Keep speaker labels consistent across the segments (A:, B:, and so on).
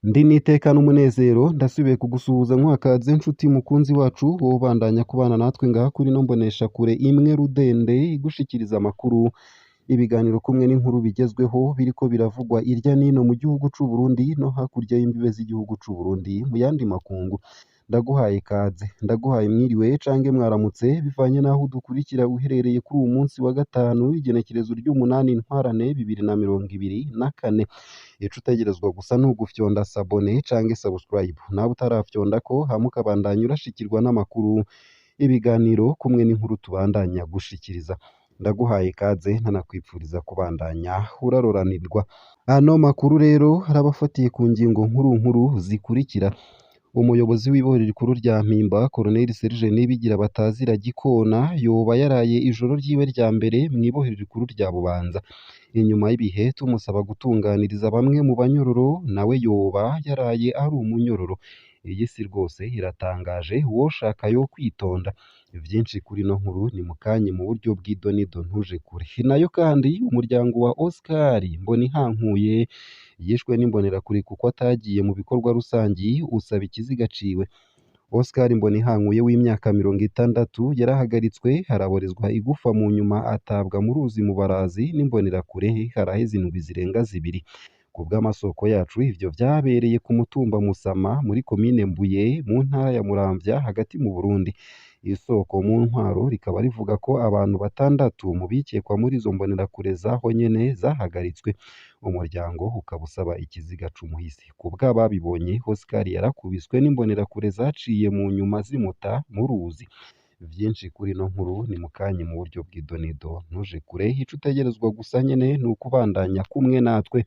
A: Ndi n'iteka n'umunezero ndasubiye kugusuhuza nkwakaze nshuti mukunzi wacu wowe ubandanya kubana natwe ngaha kuri ino mboneshakure imwe rudende igushikiriza amakuru, ibiganiro kumwe n'inkuru bigezweho biriko biravugwa irya nino mu gihugu c'u Burundi no hakurya y'imbibe z'igihugu c'u Burundi mu yandi makungu. Ndaguhaye ikaze, ndaguhaye mwiriwe canke mwaramutse bivanye n'aho udukurikira uherereye kuri uwu munsi wa gatanu w'igenekerezo ry'umunani ntwarante 2024. Ico utegerezwa gusa ni ugufyonda sabone canke subscribe, nawe utarafyondako hama ukabandanya urashikirwa n'amakuru, ibiganiro kumwe n'inkuru tubandanya gushikiriza. Ndaguhaye ikaze ntanakwipfuriza kubandanya uraroranirwa. Ano makuru rero arabafatiye ku ngingo nkuru nkuru zikurikira: Umuyobozi w'ibohero rikuru rya Mpimba, Colonel Serge Nibigira Batazira Gikona, yoba yaraye ijoro ryiwe rya mbere mw'ibohero rikuru rya Bubanza. Inyuma y'ibihe tumusaba gutunganiriza bamwe mu banyororo, nawe yoba yaraye ari umunyororo. Iyi si rwose iratangaje, uwoshaka yo kwitonda. Vyinshi kuri ino nkuru ni mukanye mu buryo bw'idonido ntuje kure. Nayo kandi umuryango wa Oscar Mbonihankuye yishwe n'imbonerakure kuko atagiye mu bikorwa rusangi usaba ikiziga ciwe. Oscar Mbonihankuye w'imyaka 60 yarahagaritswe araborezwa igufa mu nyuma atabwa mu ruzi Mubarazi n'imbonerakure haraheze indwi zirenga zibiri. Ku bw'amasoko yacu ivyo vyabereye ku mutumba Musama muri komine Mbuye mu ntara ya Muramvya hagati mu Burundi. Isoko mu ntwaro rikaba rivuga ko abantu batandatu mu bikekwa muri izo mbonerakure zaho nyene zahagaritswe. Umuryango ukaba usaba ikiziga c'umuhisi. Ku bw'ababibonye Oscar yarakubiswe n'imbonerakure zaciye mu nyuma zimuta mu ruzi. Vyinshi kuri ino nkuru ni mukanye mu buryo bw'idonido ntuje kure, ico utegerezwa gusa nyene ni ukubandanya kumwe natwe.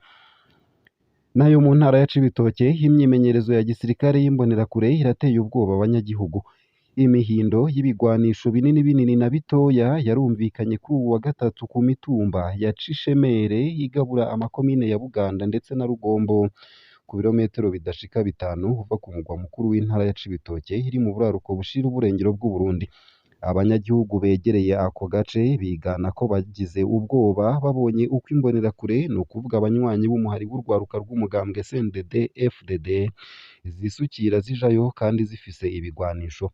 A: Nayo mu ntara ya Cibitoke imyimenyerezo ya gisirikare y'imbonerakure irateye ubwoba abanyagihugu. Imihindo y'ibigwanisho binini binini na bitoya yarumvikanye kuri uwu wa gatatu ku mitumba ya Cishemere igabura amakomine ya Buganda ndetse na Rugombo, ku birometero bidashika bitanu uva ku mugwa mukuru w'intara ya Cibitoke iri mu buraruko bushira uburengero bw'Uburundi. Abanyagihugu begereye ako gace bigana ko bagize ubwoba babonye uko imbonerakure, ni ukuvuga abanywanyi b'umuhari w'urwaruka rw'umugambwe CNDD FDD, zisukira zijayo kandi zifise ibigwanisho.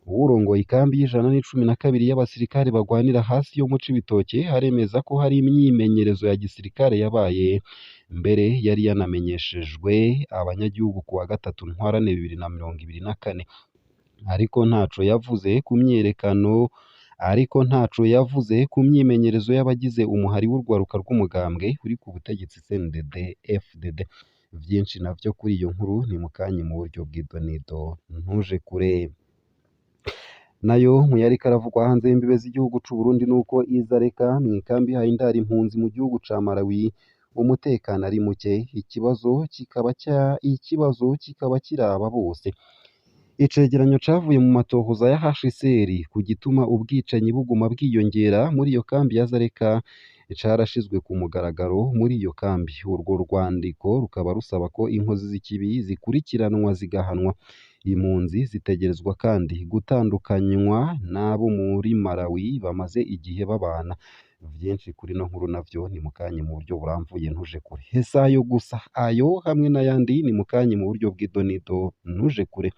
A: Uwurongoye ikambi y'112 y'abasirikare bagwanira hasi yo mu Cibitoke aremeza ko hari imyimenyerezo ya gisirikare yabaye, mbere yari yanamenyeshejwe abanyagihugu ku wa gatatu ntwarante 2024. Ariko ntaco yavuze ku myiyerekano ariko ntaco yavuze ku myimenyerezo y'abagize umuhari w'urwaruka rw'umugambwe uri ku butegetsi CNDD FDD. Vyinshi navyo kuri iyo nkuru ni mukanye mu buryo bw'idonido ntuje kure. Nayo mu yariko aravugwa hanze y'imbibe z'igihugu c'u Burundi nuko Izareka mw'ikambi ihaye indaro impunzi mu gihugu ca Malawi umutekano ari muke, ikibazo kikaba kiraba bose. Icegeranyo cavuye mu matohoza ya HCR ku gituma ubwicanyi buguma bwiyongera muri iyo kambi ya Zareka carashizwe ku mugaragaro muri iyo kambi. Urwo rwandiko rukaba rusaba ko inkozi z'ikibi zikurikiranwa zigahanwa. Impunzi zitegerezwa kandi gutandukanywa n'abo muri Malawi bamaze igihe babana. Vyinshi kuri ino nkuru navyo ni mukanye mu buryo buramvuye ntuje kure. Si ayo gusa, ayo hamwe n'ayandi ni mukanye mu buryo bw'idonido ntuje kure.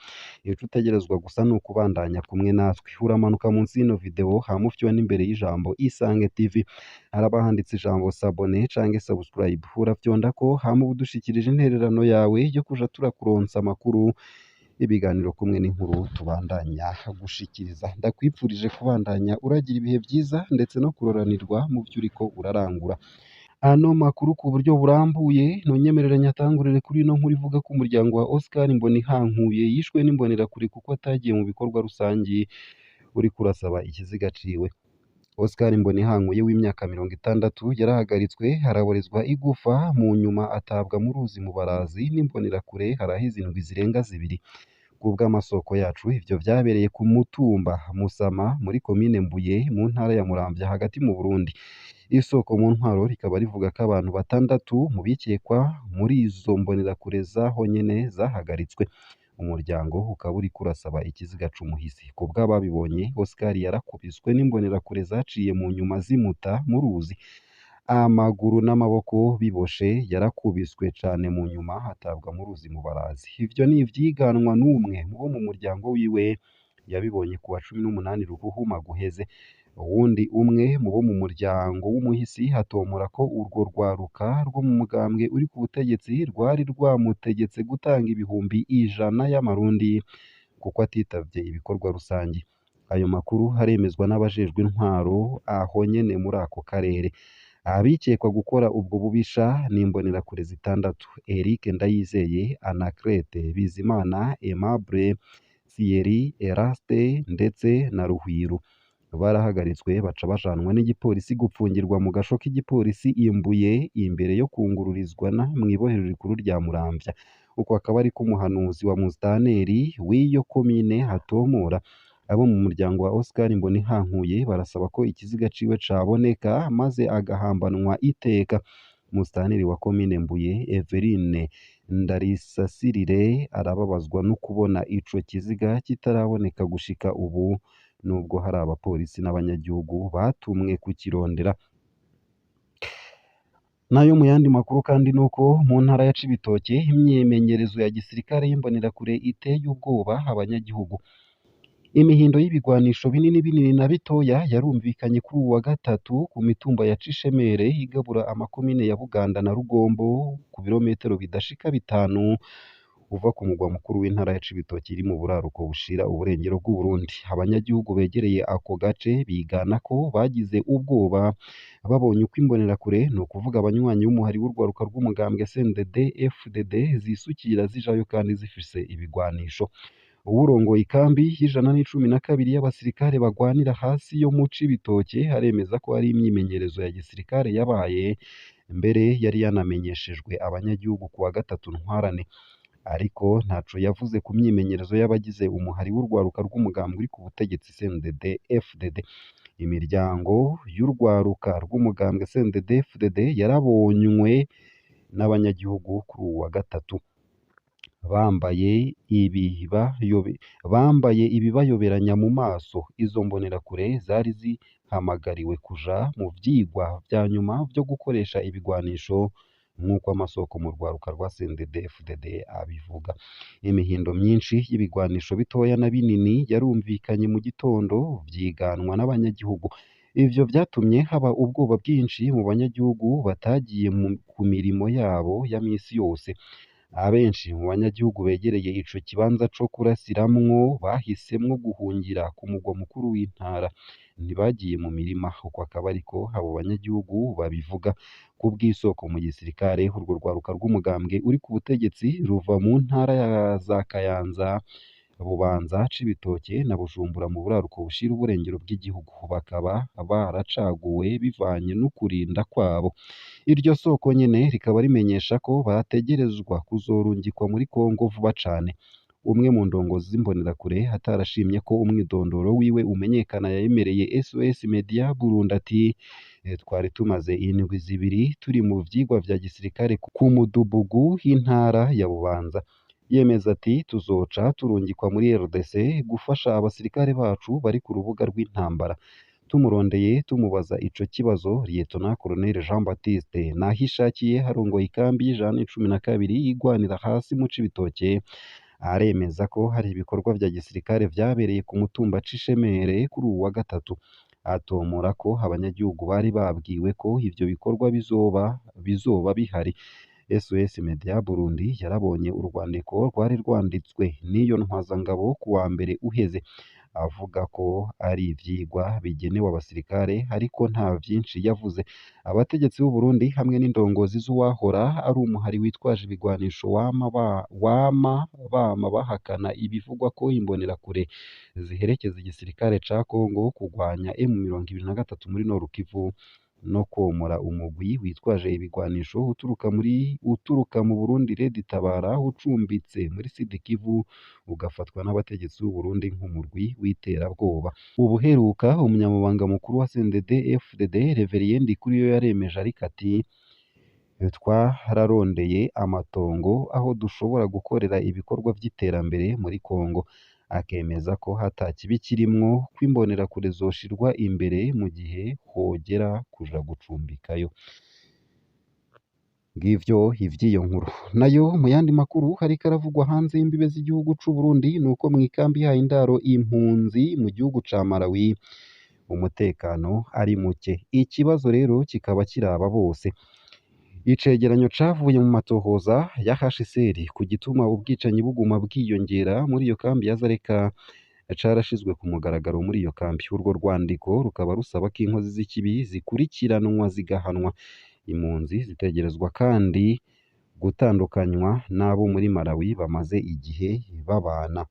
A: Ico utegerezwa gusa ni ukubandanya kumwe natwe. Uramanuka munsi y'ino video hama ufyonde imbere y'ijambo Isange TV, haraba handitse ijambo sabone canke subscribe. Urafyondako hama uba udushikirije intererano yawe yo kuja turakuronsa amakuru, ibiganiro kumwe n'inkuru tubandanya gushikiriza. Ndakwipfurije kubandanya uragira ibihe vyiza ndetse no kuroranirwa mu vyo uriko urarangura. Ano makuru ku buryo burambuye ntunyemerere nyatangurire kuri ino nkuru ivuga ko umuryango wa Oscar Mbonihankuye yishwe n'imbonerakure kuko atagiye mu bikorwa rusangi uriko urasaba ikiziga ciwe. Oscar Mbonihankuye w'imyaka 60 yarahagaritswe araborezwa igufa mu nyuma atabwa mu ruzi Mubarazi n'imbonerakure haraheze indwi zirenga zibiri. Ku bw'amasoko yacu ivyo vyabereye ku mutumba Musama muri komine Mbuye mu ntara ya Muramvya hagati mu Burundi. Isoko mu ntwaro rikaba rivuga ko abantu batandatu mu bikekwa muri izo mbonerakure zaho nyene zahagaritswe. Umuryango ukaba uriko urasaba ikiziga c'umuhisi. Ku bw'ababibonye Oscar yarakubiswe n'imbonerakure zaciye mu nyuma zimuta mu ruzi. Amaguru n'amaboko biboshe, yarakubiswe cane, mu nyuma atabwa mu ruzi Mubarazi. Ivyo ni ivyiganwa n'umwe wo mu muryango wiwe yabibonye kuwa 18 Ruhuhuma guheze. Uwundi umwe mu bo mu muryango w'umuhisi atomora ko urwo rwaruka rwo mu mugambwe uri ku butegetsi rwari rwamutegetse gutanga 100,000 y'amarundi kuko atitavye ibikorwa rusangi. Ayo makuru aremezwa n'abajejwe intwaro aho nyene muri ako karere. Abikekwa gukora ubwo bubisha ni imbonerakure zitandatu: Eric Ndayizeye, Anaclet Bizimana, Aimable Thierry, Eraste ndetse na Ruhwiru. Barahagaritswe baca bajanwa n'igipolisi gupfungirwa mu gasho k'igipolisi i Mbuye imbere yo kungururizwa mw'ibohero rikuru rya Muramvya. Uko akaba ariko umuhanuzi wa musitanteri w'iyo komine atomora. Abo mu muryango wa Oscar Mbonihankuye barasaba ko ikiziga ciwe caboneka maze agahambanwa iteka. Musitanteri wa komine Mbuye, Everine Ndarisasirire, arababazwa no kubona ico kiziga kitaraboneka gushika ubu, nubwo hari abapolisi n'abanyagihugu batumwe kukirondera. Nayo mu yandi makuru kandi nuko mu ntara ya Cibitoke imyimenyerezo ya gisirikare y'imbonerakure iteye ubwoba abanyagihugu. Imihindo y'ibigwanisho binini binini na bitoya yarumvikanye kuri uwu wa gatatu ku mitumba ya Cishemere igabura amakomine ya Buganda na Rugombo ku birometero bidashika 5 uva ku mugwa mukuru w'intara ya Cibitoke iri mu buraruko bushira uburengero bw'Uburundi. Abanyagihugu begereye ako gace bigana ko bagize ubwoba babonye uko imbonerakure, ni ukuvuga abanywanyi b'umuhari w'urwaruka rw'umugambwe CNDD FDD, zisukira zijayo kandi zifise ibigwanisho. Uwurongoye ikambi y'112 y'abasirikare bagwanira hasi yo mu Cibitoke aremeza ko ari imyimenyerezo ya gisirikare yabaye, mbere yari yanamenyeshejwe abanyagihugu kuwa gatatu Ntwarante. Ariko ntaco yavuze ku myimenyerezo y'abagize umuhari w'urwaruka rw'umugambwe uri ku butegetsi CNDD FDD. Imiryango y'urwaruka rw'umugambwe CNDD FDD yarabonywe n'abanyagihugu kuri uwu wa gatatu bambaye ibibayoberanya mu maso. Izo mbonerakure zari zihamagariwe kuja mu vyigwa vya nyuma vyo gukoresha ibigwanisho nk'uko amasoko mu rwaruka rwa CNDD FDD abivuga. Imihindo myinshi y'ibigwanisho bitoya na binini yarumvikanye mu gitondo vyiganwa n'abanyagihugu. Ivyo vyatumye haba ubwoba bwinshi mu banyagihugu batagiye ku mirimo yabo ya misi yose. Abenshi mu banyagihugu begereye ico kibanza co kurasiramwo bahisemwo guhungira ku mugwa mukuru w'intara, ntibagiye mu mirima. Uko akaba ariko abo banyagihugu babivuga. Ku bw'isoko mu gisirikare, urwo rwaruka rw'umugambwe uri ku butegetsi ruva mu ntara ya za Kayanza, Bubanza, Cibitoke na Bujumbura mu buraruko bushira uburengero bw'igihugu, bakaba baracaguwe bivanye n'ukurinda kwabo. Iryo soko nyene rikaba rimenyesha ko bategerezwa kuzorungikwa muri Kongo vuba cane. Umwe mu ndongozi z'imbonerakure atarashimye ko umwidondoro wiwe umenyekana yemereye SOS Media Burundi ati: "Twari tumaze indwi 2 turi mu vyigwa vya gisirikare ku mudugudu w'intara ya Bubanza." Yemeza ati: "Tuzoca turungikwa muri RDC gufasha abasirikare bacu bari ku rubuga rw'intambara." Tumurondeye tumubaza ico kibazo, Lieutenant Colonel Jean Baptiste Nahishakiye arongoye ikambi y'112 igwanira hasi mu Cibitoke aremeza ko hari ibikorwa vya gisirikare vyabereye ku mutumba Cishemere kuri uwu wa gatatu. Atomora ko abanyagihugu bari babwiwe ko ivyo bikorwa bizoba bihari. SOS Media Burundi yarabonye urwandiko rwari rwanditswe n'iyo ntwazangabo kuwa mbere uheze, avuga ko ari ivyigwa bigenewe abasirikare, ariko nta vyinshi yavuze. Abategetsi b'u Burundi hamwe n'indongozi z'uwahora ari umuhari witwaje ibigwanisho wama bama bahakana ibivugwa ko imbonerakure ziherekeza igisirikare ca Kongo kugwanya M23 muri Nord Kivu no komora umugwi witwaje ibigwanisho uturuka mu Burundi Red Tabara ucumbitse muri Sud Kivu, ugafatwa n'abategetsi b'u Burundi nk'umurwi w'iterabwoba. Ubuheruka umunyamabanga mukuru wa CNDD FDD Reverien Ndikuriyo yaremeje ariko ati: "Twararondeye amatongo aho dushobora gukorera ibikorwa vy'iterambere muri Kongo." Akemeza ko ata kibi kirimwo ko imbonerakure zoshirwa imbere mu gihe hogera kuja gucumbikayo. Ngivyo ivy'iyo nkuru. Nayo mu yandi makuru hariko aravugwa hanze y'imbibe z'igihugu c'u Burundi nuko mw'ikambi ihaye indaro impunzi mu gihugu ca Malawi umutekano ari muke. Ikibazo rero kikaba kiraba bose. Icegeranyo cavuye mu matohoza ya HCR ku gituma ubwicanyi buguma bwiyongera muri iyo kambi ya Zareka carashizwe ku mugaragaro muri iyo kambi. Urwo rwandiko rukaba rusaba ko inkozi z'ikibi zikurikiranwa zigahanwa. Impunzi zitegerezwa kandi gutandukanywa n'abo muri Malawi bamaze igihe babana.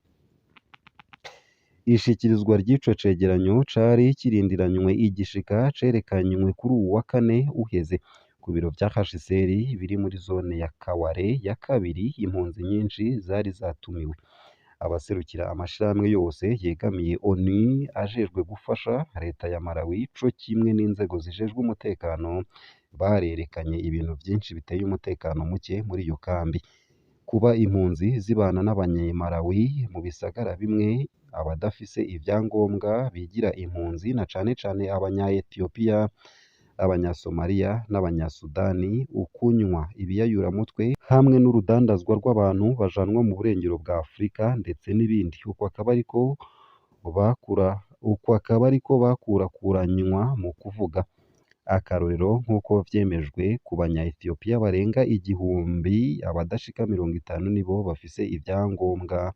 A: Ishikirizwa ry'ico cegeranyo cari kirindiranywe igishika cerekanywe kuri uwu wa kane uheze ku biro vya HCR biri muri zone ya Kaware ya kabiri. Impunzi nyinshi zari zatumiwe. Abaserukira amashirahamwe yose yegamiye ONU ajejwe gufasha leta ya Malawi co kimwe n'inzego zijejwe umutekano barerekanye ibintu vyinshi biteye umutekano muke muri iyo kambi. Kuba impunzi zibana n'abanyemalawi mu bisagara bimwe, abadafise ivyangombwa bigira impunzi na cane cane abanya-Ethiopia, abanya-Somalia n'abanya-Sudani, ukunywa ibiyayuramutwe hamwe n'urudandazwa rw'abantu bajanwa mu burengero bwa Afrika ndetse n'ibindi. Uko akaba ariko bakurakuranywa mu kuvuga. Akarorero nk'uko vyemejwe ku banya-Ethiopia barenga 1000, abadashika 50 nibo bafise ivyangombwa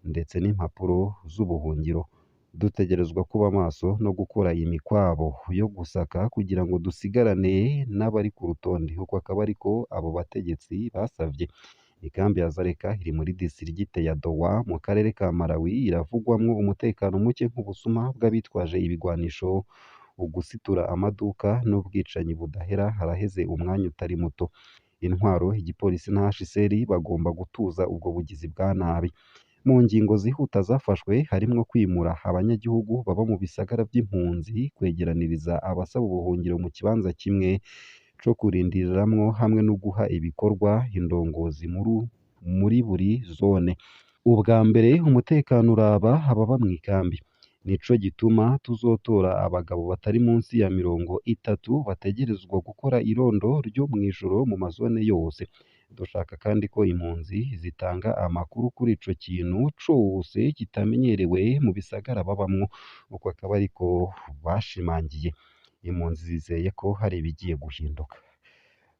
A: ndetse n'impapuro z'ubuhungiro. Dutegerezwa kuba maso no gukora imikwabo yo gusaka kugira ngo dusigarane n'abari ku rutonde. Uko akaba ariko abo bategetsi basavye. Ikambi ya Zareka iri muri disitirigite ya Dowa mu karere ka Malawi iravugwamwo umutekano muke nk'ubusuma bw'abitwaje ibigwanisho, ugusitura amaduka n'ubwicanyi budahera haraheze umwanya utari muto. Intwaro, igipolisi na HCR bagomba gutuza ubwo bugizi bwa nabi. Mu ngingo zihuta zafashwe harimwo kwimura abanyagihugu baba mu bisagara vy'impunzi, kwegeraniriza abasaba ubuhungiro mu kibanza kimwe co kurindiriramwo hamwe no guha ibikorwa indongozi muri buri zone. Ubwa mbere umutekano uraba ababa mw'ikambi. Nico gituma tuzotora abagabo batari munsi ya 30 bategerezwa gukora irondo ryo mw'ijoro mu mazone yose. Dushaka kandi ko impunzi zitanga amakuru kuri ico kintu cose kitamenyerewe mu bisagara babamwo. Uko akaba ariko bashimangiye. Impunzi zizeye ko hari ibigiye guhinduka.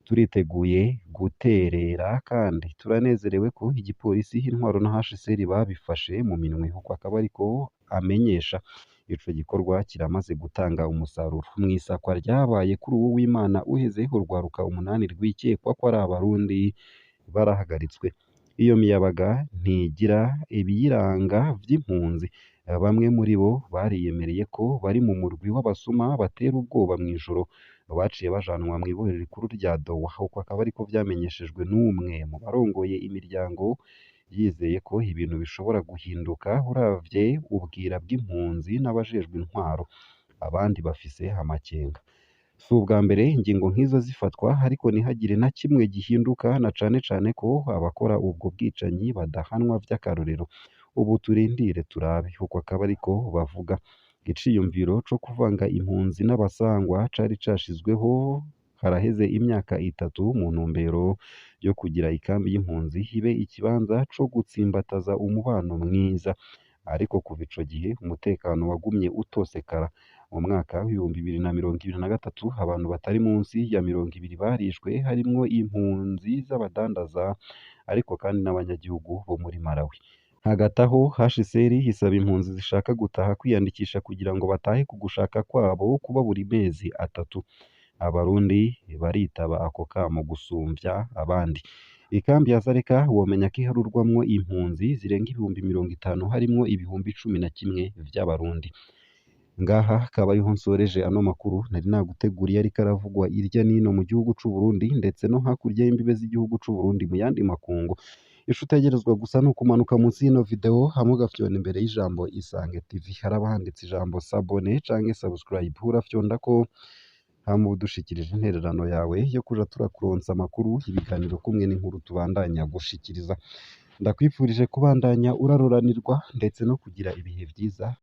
A: Turiteguye guterera kandi turanezerewe ko igipolisi, intwaro na HCR babifashe mu minwe. Uko akaba ariko amenyesha. Ico gikorwa kiramaze gutanga umusaruro. Mw'isakwa ryabaye kuri uwu w'Imana uheze, urwaruka 8 rwikekwa ko ari abarundi barahagaritswe. Iyo miyabaga ntigira ibiyiranga vy'impunzi. Bamwe muri bo bariyemereye ko bari mu murwi w'abasuma batera ubwoba mw'ijoro. Baciye bajanwa mw'ibohero rikuru rya Dowa. Uko akaba ariko vyamenyeshejwe n'umwe mu barongoye imiryango yizeye ko ibintu bishobora guhinduka uravye ubwira bw'impunzi n'abajejwe intwaro. Abandi bafise amakenga. Si ubwa mbere ingingo nk'izo zifatwa ariko ntihagire na kimwe gihinduka na cane cane ko abakora ubwo bwicanyi badahanwa vy'akarorero. Ubu turindire turabe. Uko akaba ariko bavuga. Iciyumviro co kuvanga impunzi n'abasangwa cari cashizweho haraheze imyaka 3 mu ntumbero yo kugira ikambi y'impunzi ibe ikibanza co gutsimbataza umubano mwiza. Ariko kuva ico gihe umutekano wagumye utosekara. Mu mwaka w'2023 abantu batari munsi ya 20 barishwe harimwo impunzi z'abadandaza ariko kandi n'abanyagihugu bo muri Malawi. Hagati aho HCR isaba impunzi zishaka gutaha kwiyandikisha kugira ngo batahe ku gushaka kwabo kuba buri mezi 3. Abarundi baritaba ako kamo gusumvya abandi. Ikambi ya Zareka womenya ko iharurwamwo impunzi zirenga 50,000 harimwo 11,000 vy'abarundi. Ngaha akaba ariho nsoreje ano makuru nari naguteguriye ariko aravugwa irya nino mu gihugu c'u Burundi ndetse no hakurya y'imbibe z'igihugu c'u Burundi mu yandi makungu. Ico utegerezwa gusa ni ukumanuka munsi y'ino video hamwe ugafyonda imbere y'ijambo Isange TV, haraba handitse ijambo s'abonner canke subscribe, urafyondako hama udushikirije intererano yawe yo kuja turakuronsa amakuru, ibiganiro kumwe n'inkuru tubandanya gushikiriza. Ndakwifurije kubandanya uraroranirwa ndetse no kugira ibihe vyiza.